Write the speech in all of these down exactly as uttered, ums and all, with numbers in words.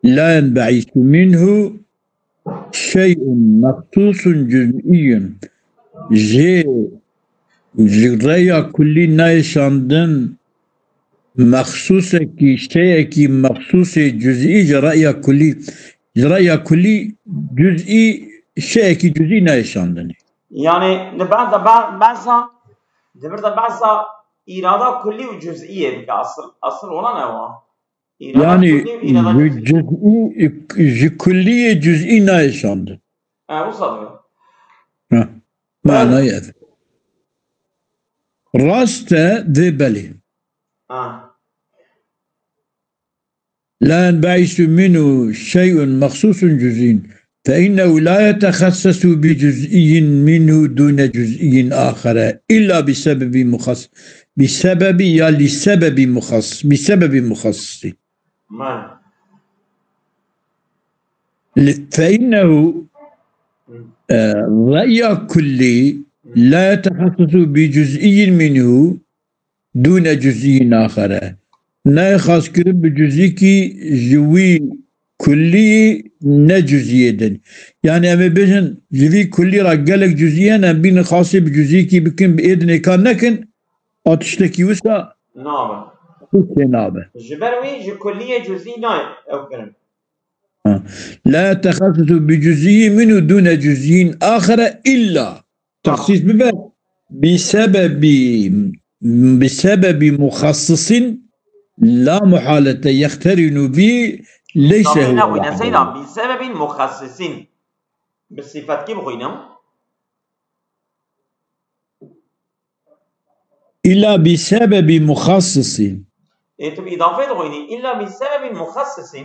la yenbe'isu minhu şey'un mexsusun cüz'iyyun. Jê, ji reya kullî nayê şandin mexsusekî, şeyekî mexsusê cüz'î ji reya kullî. Ji reya kullî cüz'î şeyekî cüz'î nayê şandinê. Yani, li behsa, be-, behsa, di vir de behsa îrada kullî û cüz'iyê bike. Asıl, asıl olan ew a. Yani, ji cüz'î, ji kulliyê cüz'î nayê şandin. Ha, wisa dibe. Ha, manayê ev. Rast e, dê belê. Ha. La yenbe'isu minhu şey'un mexsusun cüz'în. فإنه لا يتخصص بجزئي منه دون جزئي آخر إلا بسبب مخص-، بسبب ya لسبب مخص-، بسبب مخصص. Mal. فإنه، e, reya kullî la yetehassisu bi cüz'iyyin minhu dûne cüz'iyyin axere. Nayê xaskirin bi cüz'îkî ji wî kullî ne cüz'iyê din. Yani em ê bêjin ji vî kullî re gelek cüz'î hene, em bînin xasê bi cüz'îkî bikin, bi êdinê ka nekin, a tiştekî wisa Nabe. Tê nabe. Ji ber wî ji kulliyê cüz'î nayê ew kirin. Ha. La yetehassisu bi cüz'iyyin minhu dûne cüz'iyyin axere illa. Tamam. Texsîs bibe. Bi sebebi, bi sebebi muxassisin la muhalete yexterinu bi leyse huve wahdehu. Bi sebebin muxassisin. Bi sifetkî bixwînim. Îlla bi sebebî muxassisî. Ê, tu bi îdafê dixwînî. Îlla bi sebebî muxassisî.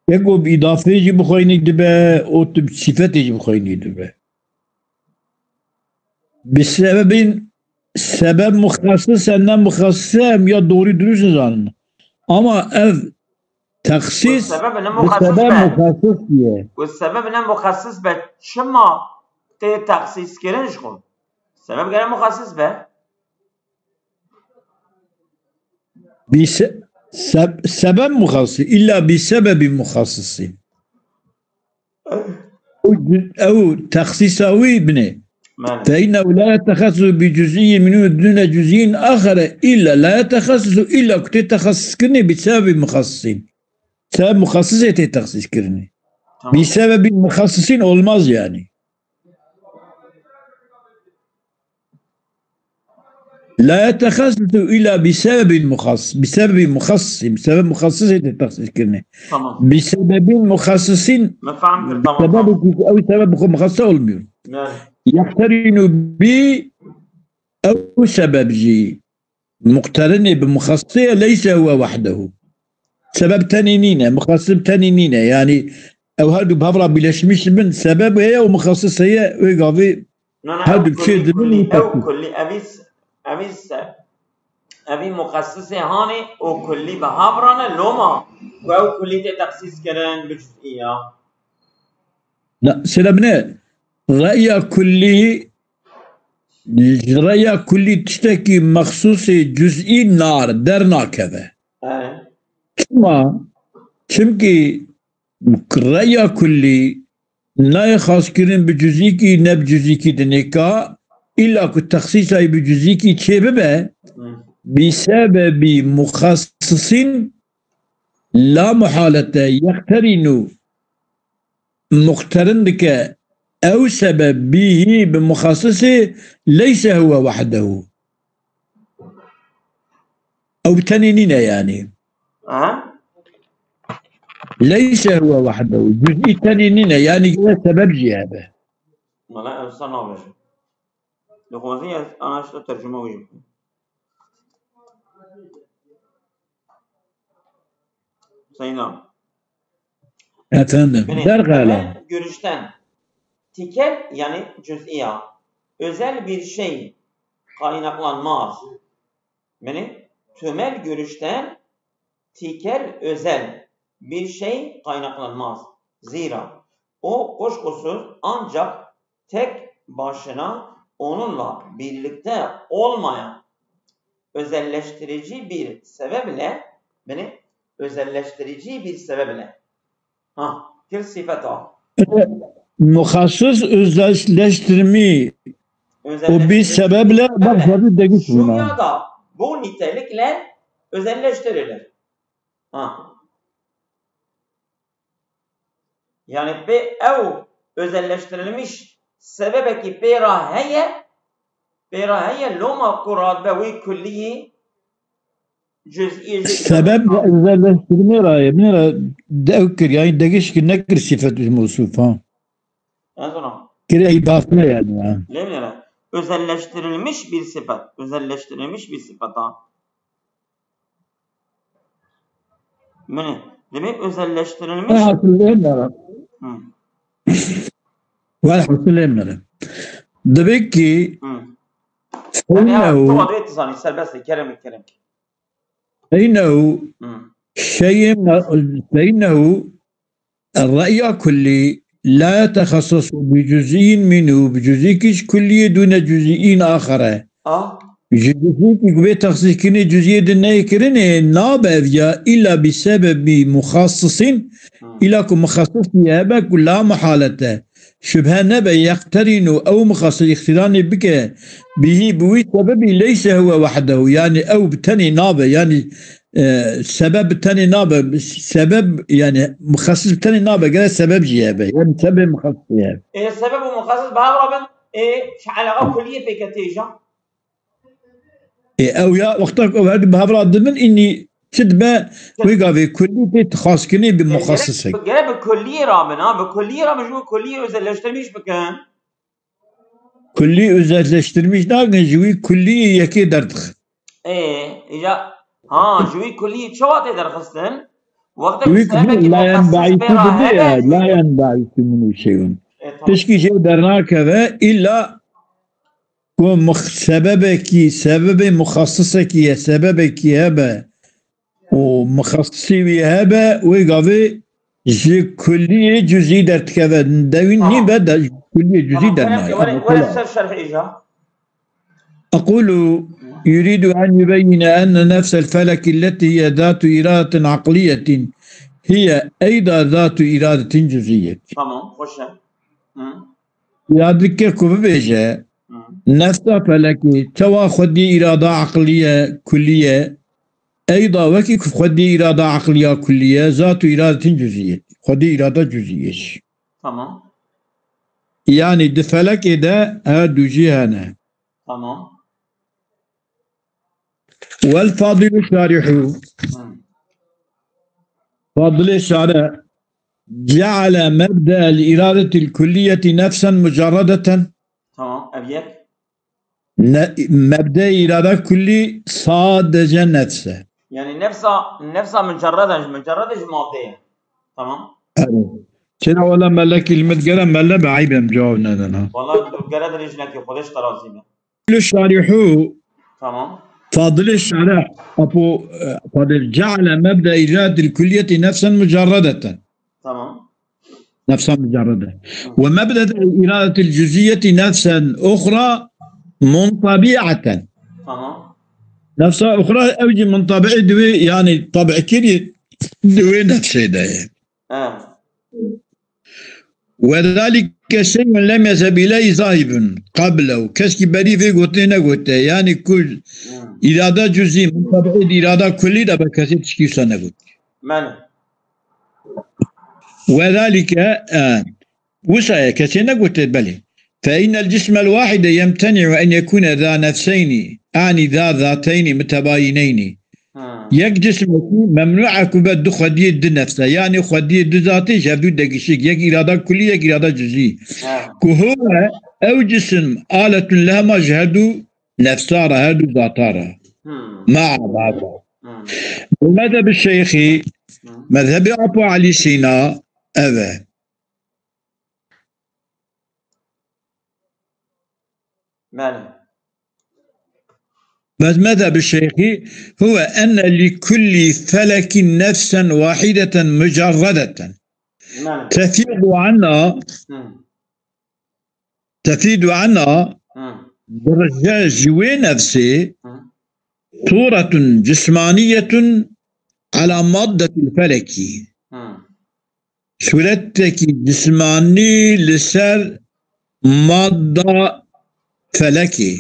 Yek û bi îdafê jî bixwînî dibe, û tu bi sifetê jî bixwînî dibe. Bi sebebîn, sebeb muxassis e, ne muxassis e, em ya doğru dürüst nizanin. Ama ev texsîs, sebeb ne bi muxassis sebeb be. Muxassis diye. Ku sebeb ne muxassis be, çima tê texsîs kirin ji xwe? Sebeb gere muxassis be. Bi se-, seb-, sebeb muxassis, illa bi sebebi muxassisî. Ew, ew texsîsa wî binê. Maalesef. Fe innehu la yetehassisu bi cüz'iyyin minhu dûne cüz'iyyin axere illa la yetehassisu illa ku tê texassiskirinê bi sebebi muxassisîn. Sebeb muxassisê tê texsîskirinê. Tamam. Bi sebebi muxassisîn olmaz yani. La yetehassisu illa bi sebebin muxass-, bi sebebi muxassisî, bi sebeb muxassisê tê texsîskirinê. Tamam. Bi sebebin muxassisin, me fehm kir, bi tamam, sebebekî ku ew sebeb bi xwe muxassis olmuyor. Yani. Yexterinu bi ew sebeb jî muqterinê bi muxassisê ye, leyse huve wahdehu. Sebeb tenê nîne, muxassis tenê nîne. Yani ew her du bi hev re birleşmiş bin, sebeb heye û muxassis heye, wê gavê No, no, her ew du çê kullî, dibin kullî, ew muxassis. Kullî, evî s-, evî se-, evî muxassisê hanê û kullî bi hev re ne, loma ku ew kullî tê texsîs kirin bi cüz'î ya. Na, sêre bine, reya kullî, reya kullî tiştekî mexsûsê cüz'î nar, dernakeve. He. Çima? Çimkî reya kullî nayê xaskirin bi cüz'îkî ne bi cüz'îkî dinêka, îlla ku texsîsa wî bi cüz'îkî çêbibe, Hı. Bi sebebî muxassisîn la muhalete yexterînu muqterin dike ew sebeb bî bi muxassisê leyse huwe wahdehu. Ew bi tenê nîne yani. Aha. Leyse huwe wahdehu. Cüz'î tenê nîne yani gere sebeb jî hebe. Wala ev wisa nabêjim. Dixwazî ez ana işte tercüme wî jî bikim. Seyna. Efendim, Beni, derhale. Temel görüşten tikel yani cüz'iya özel bir şey kaynaklanmaz. Beni, temel görüşten tikel özel bir şey kaynaklanmaz. Zira o kuşkusuz ancak tek başına onunla birlikte olmayan özelleştirici bir sebeple beni özelleştirici bir sebeple. Ha, kir sifeta. Muhassıs özelleştirmiş. O bir Özelleştirici sebeple başladı degiş Şunya buna. Da bu nitelikle özelleştirilir. Ha. Yani pê ew özelleştirilmiş sebebekî pê ra heye, pê ra heye loma ku radibe wî kulliyî cüz'î jî Sebep özelleştirme ra ye. Bine ra dev kir, yani degiş kir, nekir sifet û mewsuf ha. En sona. Kire idafe yani ha. Lê bine ra. Özelleştirilmiş bir sifet. Özelleştirilmiş bir sifet ha. Bine. Demek özelleştirilmiş. Hatırlayamıyorum. Hı. Var hatırlayamıyorum. Demek ki Hı. Yani ya, فإنه tamam, evet, zanî, serbest, kerem, kerem. فإنه Hı. شيء فإنه الرأي الكلي لا يتخصص بجزء منه بجزء كلي دون جزء آخر. Ah. Ji cüzîkî ku bê texsîskirî cüziyê di neyê kirinê nabe ev ya îla bi sebebî muxassisin Hı. îla ku muxassis hebe ku la muhalete şübhe nebe yeqterînu ew muxassis îqtîranê bike bihî bi wî sebebî leyse huwe wahdehu, yani ew bi tenê nabe, yani e, sebeb bi tenê nabe, sebeb yani muxassis bi tenê nabe, gere sebeb jî hebe, yani sebeb muxassis hebe. E, sebeb û muxassis bi hev rabin, e, çi eleqa kuliyê pêketê jî. E, ew ya wexta ku ew her du bi hev re dibin, înî çi dibe, wê gavê kulî tê dixwazkirinê bi muxasisek. Gere bi kuliyê rabin, ha, bi kuliyê rabin, ji bo kuliyê özelleştirmiş bikin. Kulî özelleştirmiş nakin, ji wî kuliyê yekê derdixin. Ê, îca, ha, ji wî kuliyê çawa tê derxistin? Wextê Ji ku wî kulî sebebekî la muxassis yenbaîtu pê re dibe, hebe, la yenbaîtu min û şeyun. Ê, tamam. Tişkî jê dernakeve, îlla ku mix-, sebebekî, sebebê muxasisekî ye, sebebekî hebe û muxasisî wî hebe, wê gavê ji kuliyê cüzî derdikeve. Dewî Tamam. Nîbe de ji kuliyê cüzî Tamam, dernayê. were, were ser şerh îca. أقول يريد أن يبين أن نفس الفلك التي هي ذات إرادة عقلية هي أيضا ذات إرادة جزئية. Tamam, xweş e. Hı. Ya dike ku bibêje, Hı. nefsa felekê, çawa xwedî îrada aqliye, kuliye, eyda wekî ku xwedî îrada aqliya kuliye, zat û îradetin cuzî ye. Xwedî îrada cuzî ye jî. Tamam. Yani di felekê de her du jî hene. Tamam. والفاضل الشارح، Hı. Fadilê Şare, جعل مبدأ الإرادة الكلية نفسا مجردة. Tamam. Ev yek. Ne, mebde irada kulli sadece nefse. Yani nefsa, nefsa mücerreden, mücerrede ji madde ye. Tamam. Evet. Çira wala melek ilmit gere mele be aybem cevap neden ha. Vallahi gere dirêj nekî, Xwedê ji te razî be. Şarihu Tamam. Fadilê Şare, Apo, e, Fadil, ceale mebde iradil kulliyeti nefsen mucarredeten. Tamam. Nefsen mucarrede. Ve mebde iradetil cüziyeti nefsen ukhra muntabi'aten. Tamam. Nefsa ukhra ew jî muntabi'î di wê, yani tabi'kirî di wê nefsê de ye. He. Ve zalike şey'un lem yezheb ileyhi zahibun qablehu. Kes ki berî vê gotinê negote. Yani ku Hı. irada cüzî, muntabi'î di irada kullî de be kesê tişkî wisa negot. Mene. Ve zalike, e, wisa ye, kesê negote, belê. Fe innel cismel wahide yemteni'u en yekune za nefseyni, ani za zateyni mutebayineyni. Hı. Yek cismekî memnû e ku be du xwediyê du nefse, yani xwediyê du zatê ji hevdû degişik, yek îrada kulî, yek îrada cüzî. He. Ku huwe, ew cisim, aletun lehema ji herdû nefsa re, herdû zata re. Hı. Ma'a ba'da. Hı. Mezhebi şeyxî, Hı. Mezhebi Apo Elî Sîna, ev e. Belê. Mezheb şeyxî huve enne li kulli felekin nefsen wahideten mucarredeten. Belê. Tefîdu anna, Hı. Tefîdu anna, Hı. Dirije ji wê nefsê, Hı. Suretun cismaniyetun Ala maddetil felekî. Sûretekî cismanî li ser madda felekê.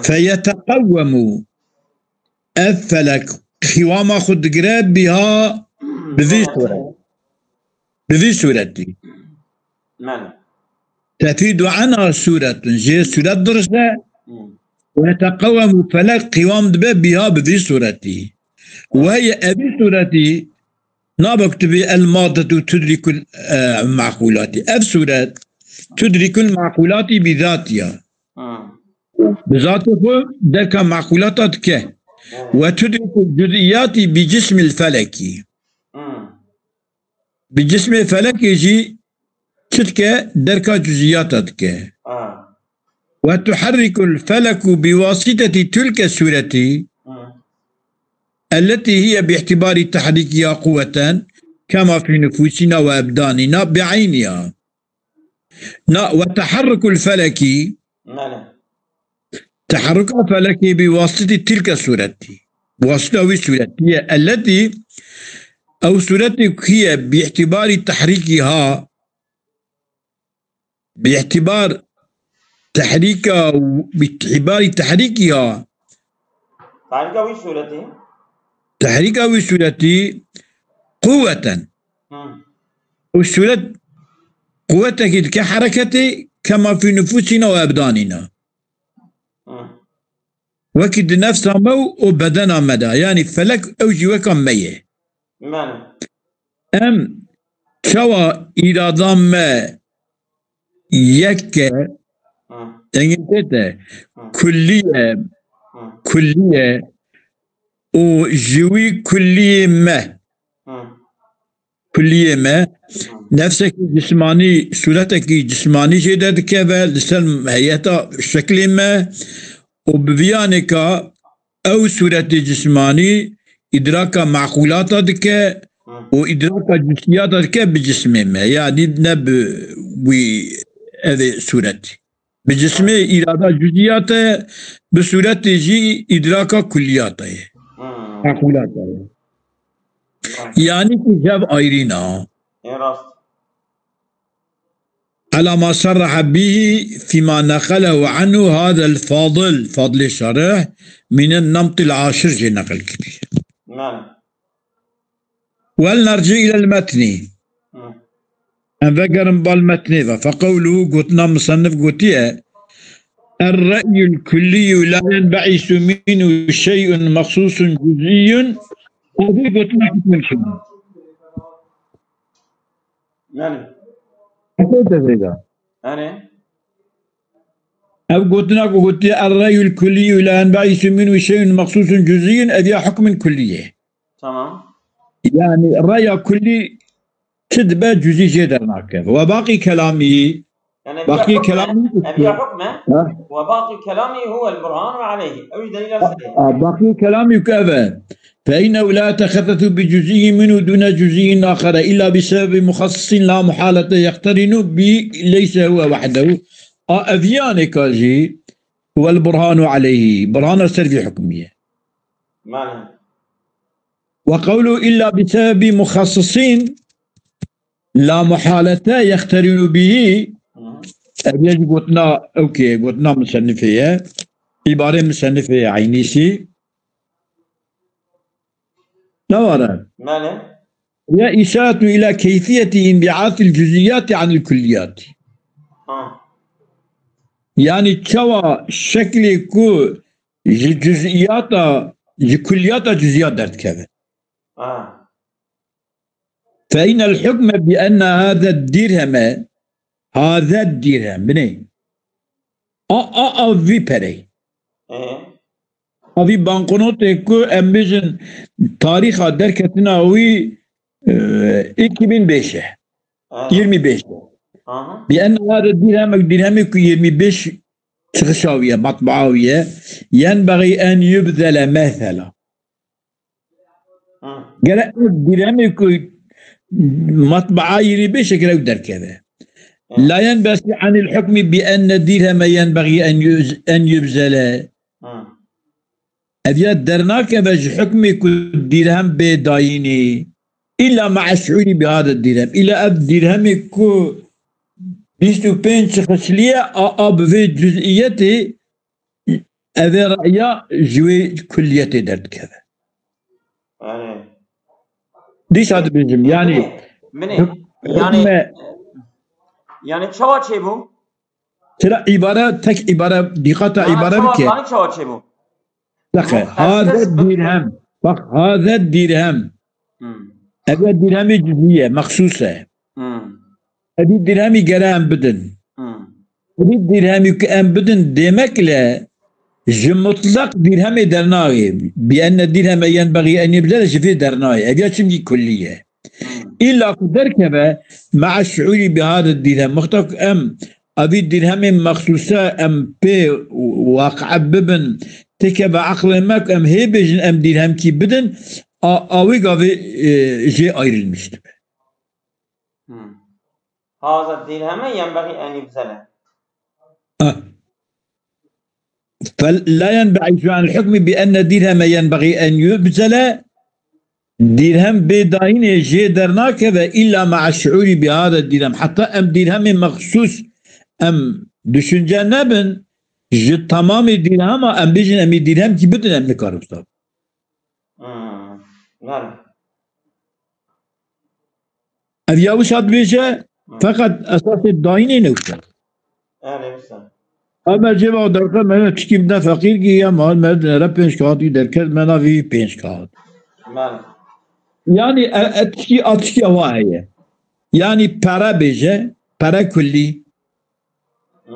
Feyeteqewwemu. Ev felek qîwama xwe digire biha, bi vî sûret. Bi vî sûretî. Tefîdu anha sûretun. Jê sûret dirişe. Ve teqewemu felek qîwam dibe biha, bi vî sûretî. Weye evî sûretî nabe ku tu bê el maddetu tudrikul, e, maqulatî. Ev sûret tudrikul maqulatî bi zatiha. Bi zatê xwe derka makulata dike. Ve tudrikul cuz'iyatî bi cismil felekî. Bi cismê felekê jî çi dike? Derka cuziyata dike. Ve tuharrikul feleku bi wasiteti tilke sureti elleti hiye bi îtibari tahrikiha quweten kema fi nufusina ve ebdanina bi eyniha. Na, ve taharrukul feleki, taharruka felekî bi wasitî tilke sûretî. Bi wasita wî sûretî ye. Elleti, ew sûretî ku ye bi îtîbarî tehrîkîha, bi îtîbar tehrîka, bi îtîbarî tehrîkîha. Tehrîka wî sûretî? Tehrîka wî sûretî quweten. Û sûret quwetekî dike hereketê kema fî nufusîna û ebdanîna. Wekî di nefsa me û, û bedena me de. Yanî felek ew jî weka me ye. Em çawa îrada me yek e, dengê te, kullî ye, kullî ye û ji wî kulliyê me, kulliyê me, nefsekî cismanî, sûretekî cismanî jê derdikeve, li ser heyeta şeklê me û bi viyanêka ew sûretê cismanî îdraka makulata dike û îdraka cusiyata dike bi cismê me. Yanî ne bi wî evê sûretî. Bi cismê îrada cuziyata ye, bi sûretê jî îdraka kulliyata ye. Makulata ye. Yanî ku jev ayrîna. Ê rast. Ala ma serreha bihi fîma neqelehu anhu hadel fadil, Fadilê Şarih, mînen nemtil aşir jê neqil kiriye. Wel nerci ilel metnî. Em vegerin bal metnê ve. Feqewluhu, gotina musennif gotiye, Er-re'yul kulliyyu la yenbe'isu minhu şey'un mexsusun cuz'iyyun. Ev gotina ki min şûn. Yani. Ev devrê de. Yani. Ev gotina ku gotiye, Er-re'yul kulliyyu la yenbe'isu minhu şey'un mexsusun cuz'iyyun, ev ya hukmin kulliyê. Tamam. Yani reya kullî çi dibe cuzî jê dernakeve. Ve baqî kelamî, yani baqî kelamî, ev ya hukme, ha? Ve baqî kelamî huwel burhanu aleyhi. Ew jî delîl e. Baqî kelamî ku ev e. Fe innehu la yetexesesu bi cuzî minhu dune cuzî axere illa bi sebebi muxassisin la muhalete yexterinu bi leyse huwe wahdehu. A ev yanê ka jî huwel burhanu aleyhi. Burhana ser vî hukmî ye. Mane. Ve qewlu illa bi sebebi muxassisin la muhalete yexterinu bihi. Ev yek gotina, okey, gotina musennifê ye. Îbarê musennifê ye eynîsî. Ne ware? Mane. Ye îşaretu ila keyfiyeti înbi'atil cuziyati anil kulliyati. Ha. Yani çawa şeklê ku ji cuziyata, ji kulliyata cuziyat derdikeve. Ha. Fe inel hukme bi enne hâze dirheme, hâze dirhem, binê. A, a, a vî perey. Ee? A vî banknotê ku em bêjin tarîxa derketina wî, e, iki bin beş e. Ee? Yirmi beş e. Aha. Bi enne hâze dirhem, dirhemê ku yirmi beş çıkışa wî ye, matbaa wî ye. Yenbexî en yubzele mesela. Hı. Gere ev dirhemê ku matbaa yirmi beş e, gere ew derkeve. Hı. La yenbexî anil hukmi bi enne dirheme yenbexî en yuz-, en yubzele. Hı. Ev ya dernakeve ji hukmê ku dîrhem bê dayînê. Îlla me'a şuûrî bi hada dîrhem. Îlla ev dîrhemê ku bîst û pênc şixişliye a, a bi vê cuz'iyetê, ev ê re'ya ji wê kulliyetê derdikeve. Yani. Dîsa dibêjim, yani, Minê, minê, huk-, yani, hukme yani çawa çêbû? Tira îbare, tek îbare, dîqata Mana îbare çawa, bike. Mana çawa çêbû? Deqe, Muqeddes haze bi- dîrhem. Bak, haze dîrhem. Hmm. Ev ya dîrhemê cuzî ye, mexsûs e. Hmm. Evî dîrhemî gere em bidin. Hmm. Evî dîrhemî ku em bidin, demek le ji mutlaq dîrhemê dernayê. Bi enne dîrheme yenbexî en yubdele ji vê dernayê. Ev ya çimkî kullî ye. Hmm. Îlla ku derkeve me'a şuûrî bi hada dîrhem. Wexta ku em evî dîrhemê mexsûse em pê waqe bibin, têkeve eqlê me ku em hê bêjin em dîrhemkî bidin, a, a wê gavê, e, jê ayrılmış dibe. Hmm. Haza dîrheme yenbexî en yubzele. Ah. Fel-, la yenbe'isu anil hukmi bi enne dîrheme yenbexî en yubzele. Dîrhem bê dayînê jê dernakeve îlla me'a şuûrî bi hada dîrhem. Heta em dîrhemê mexsûs em düşünce nebin, ji tamamê dîrhema em bêjin em ê dîrhemkî bidin, em nikarin wisa. Hmm. Belê. Ev ya wisa dibêje, Hı. Feqet esasê dayînê ne wisa. Erê, wisa. Em ê cêva derxe me ne tişkî bide feqîr kî ya mal me dinere pênc kağıt kî derket me navî pênc kağıt. Belê. Yani, e, e, tişkî, a tişkî ewa heye. Yani pere bêje, pere kullî. Hı.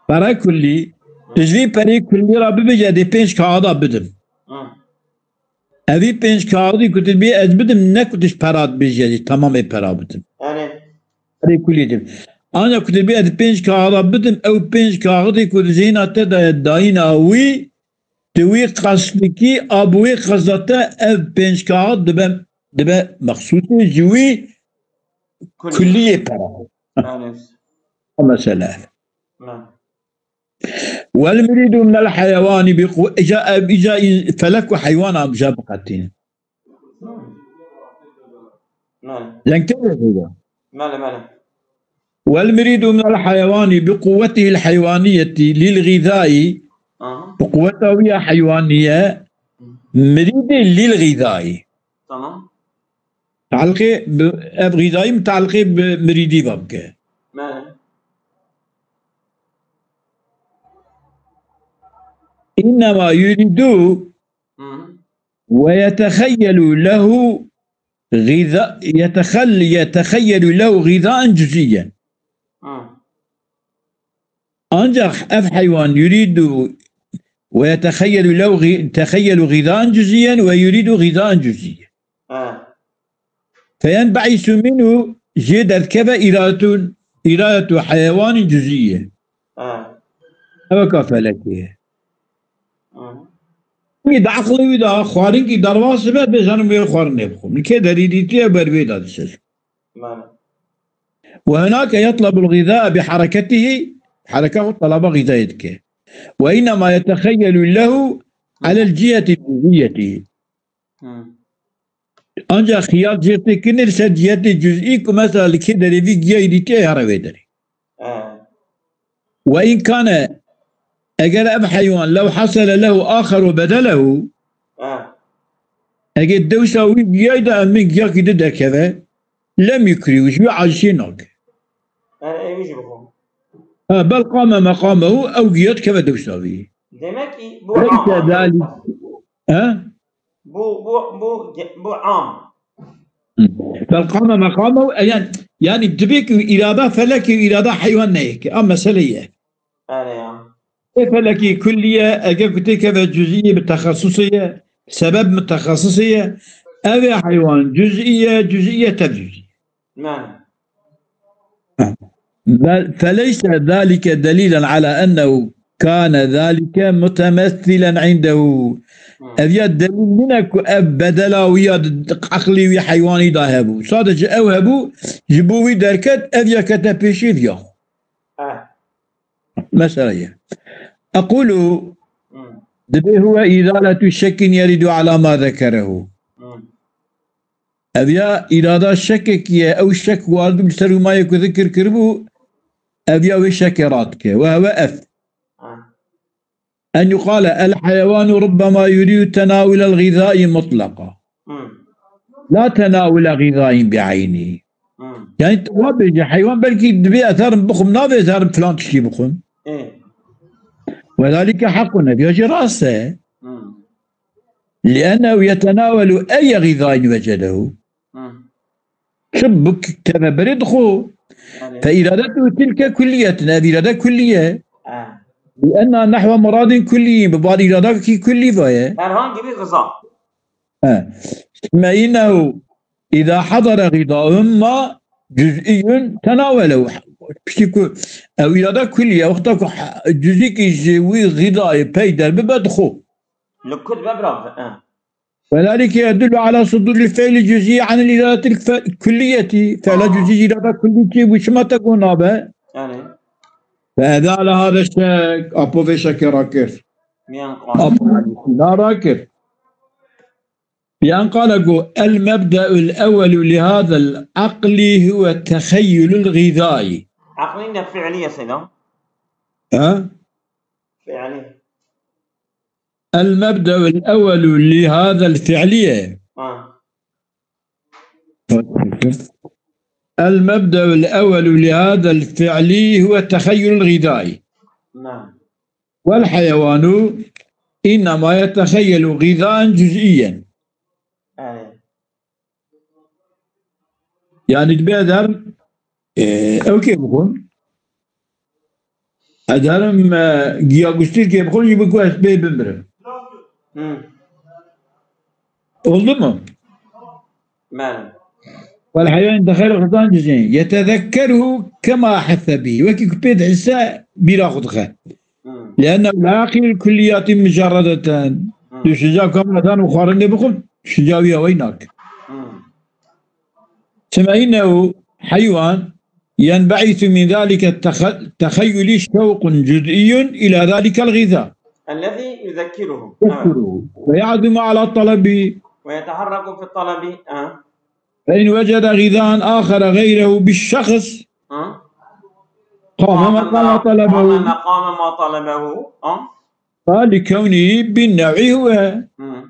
Pere kullî. Hı. Tu ji vî perê kullî re bibêje dê pênc kağıda bidim. Hı. Evî pênc kaxidî ku tu dibî ez bidim, ne ku tu ji pera dibêjî ez ê temamê pera bidim. Erê. Perê kulî dim. Ancak ku tu dibî ez pênc kaxida bidim, ew pênc kaxidê ku di zihna te de ye dayîna wî, tu wî qesdikî, a bi wê qesda te ev pênc kaxid dibe, dibe mexsûsê ji wî Kulî. Kuliyê pera. Erê. O mesele. Na. Wel murîdu minel heyewanî bi quw-, îca, îca felek û heywan am ja biqetînin. Mele. Lengtê de heyda. Mele, mele. Wel murîdu minel heyewanî bi quwwetihil heywaniyetî lil gîzayî, Aha. Bi quwweta wî ya heywaniye, Hı. Mirîdê lil gîzayî. Tamam. Tealqê bi, ev gîzayî mitealqê bi mirîdî ve bike. Mele. İnnema yuridu Hı. Ve yetexeyyelu lehu gîza-, yetexel-, yetexeyyelu lehu gîzaen cüzîyen. Hı. Ancak ev heywan yuridu ve yetexeyyelu lehu gî-, texeyyelu gîzaen cüzîyen ve yuridu gîzaen cüzîyen. Hı. Feyenbe'isu minhu, jê derdikeve îradetu, îradetu heyewanî cüzî ye. Ha. Ew ka felekê ye. Ha. Wî di eqlê wî de xwarinkî derbas dibe, bê zanim wê xwarinê bixwe. Min kê derî dîtiye ber wê de dişe. Mane. Ve hunake yetlebul gîza bi hereketihî, hereka xwe telaba gîzayê dike. Ve innema yetexeyyelu lehu alel ciheti cüziyeti. Hı. Ancak xiyal cêr tê kirin li ser cihiyetê cüz'î ku mesela li kê derê vî giyayî dîtiye ya revê derê. He. Ve in kane, eger ev heywan lew hasele lehu axeru bedelehu, He. Eger dewsa wî giyayî de em min giyakî di derkeve, lem yukrî, ji wî acişê nake. He, ê wî jî bixwe. Ha, bel qame meqamehu, ew giya dikeve dewsa wî. Demek ki bu Leyse am. Zalik. He? Bu, bu, bu, bu am. Fel qame meqamehu, e, yani, yani dibê ku îrada felekî û îrada heywan neyê ki. A mesele ye. Erê ya. E felekî kulliye, eger ku têkeve cüz'iye bi texesusê ye, sebeb mitexesusê ye, ev ê heywan cüz'iye, cüz'iye tev cüz'iye. Mane. Bel, feleyse zalike delilen ala ennehu kane zalike mutemessilen indehu. Hı. Ev ya delîl nîne ku ev bedela wî ya di, di eqlê wî heywanî da hebû. Sadece ew hebû, ji bo wî derket, ev ya kete pêşî viya xwe. Eh. Mesela ye. Ekulu, Hı. Dibê huwe îzaletu şekkin yerîdu ala ma zekerehu. Hmm. Ev ya îrada şekekî ye, ew şek warid bû li ser wî ma yê ku zikir kiribû, ev ya wê şekê radike. Ve huwe ev. Ha. En yuqale el heyewanu rubbema yuridu tenawulel gîzai mutlaqa. Hmm. La tenawule gîzain bi eynî. Hmm. Yani tu wa bêje heywan belkî dibê ez herim bixwim, nabê ez herim filan tiştî bixwim. Ê. Ve zalike hequn, ev ya jî rast e. Hmm. Liennehu yetenawelu eye gîzain wecedehu. Hmm. Çi bi teveberê dixwe. Yani. Fe îradetu tilke kulliyetin, ev îrade kulliye. Ha. Lienna nehwe muradin kulliyin, bi bal îradakî kullî vaye. Herhangi bir gıza. He. Sime innehu îza hadara gîzaun ma cüz'iyyun tenawelehu. Piştî ku ew îrade kulliye, wexta ku ha-, cüzîkî ji wî gîzayê pey derbibe dixwe. Li ku dibe bira bibe, he. Ve zalike yedullu ala suduril fi'li cüz'i anil îradetil fe-, kulliyeti. Fi'la Aa. Cüz'i îrada kullî çi bû, çima te got nabe? Yani. Fe ezale hada şek, apo vê şekê rakir. Miyan Apo qal. Nîşîna rakir. Biyan qale got, el mebde'ul ewwelu li hadal aqli huwe tehayyulul gîzai. Aqli ne fi'li ya Seyda? Ha? Fi'li. El mebde'ul ewwelu li hadal fi'liye. Ha. El mebde'ul ewwelu li hadal fi'li huwe tehayyulul gîzai. Naam. Vel heyewanu innema yetehayyelu gîzaen cüz'iyen. Yani. Yani dibe ez herim, e, ew kê bixwim. Ez herim, e, giya gustîrkê bixwim, ji bo ku ez pê bimirim. Hı. Oldu mu? Bele. Vel heywan dexil gizan cüz'in. Yetezekkeruhu kema hesse bî. Wekî ku pê dihisse bîra xwe dixe. Hmm. Liennehu la yaqilul kulliyati mucerredeten. Hmm. Tu şinca kameradan û xwarin lê bixwin, şinca wî awey nak. Hmm. Sime innehu heywan yenbe'isu min zalike texe-, tehayyuli şewqun cüz'iyyun ila zalikel gıza. Ellezî yuzekkiruhu. Yuzekkiruhu. Evet. Ve ya'zumu ala talabi. Ve yeteharraku fi talabi. Ha. Fe in vecede gızaen ahara gayrehu bi şahs. Ha. Qame mekame ma talabehu. Qame mekame ma talabehu. Ha. Fa li kevnihi bin nev'i huve. Hı.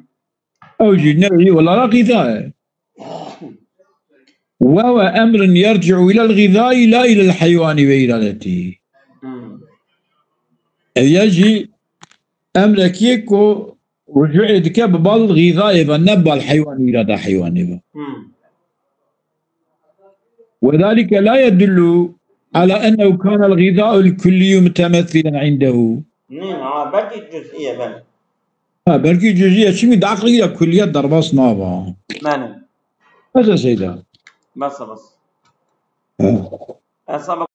Ew jî nev'î olarak gıza e. Ve huve emrun yerci'u ilel gızai la ilel heyvani ve iradetihi. Hmm. Ev ya jî emrekî ku rucu'ê dike bi bal gızayê ve, ne bal heywan û irada heywanê ve. Hmm. Ve zalike la yedullu ala ennehu kanel gıza'ul kulliyyu mutemessilen indehu. Nîn, ha, belkî cüz'iye, belê. Ha, belkî cüz'iye, çimkî di aqlî de kulliyet derbas naba. Belê. Bes e Seyda. Bes e, bes. Ha. Hesaba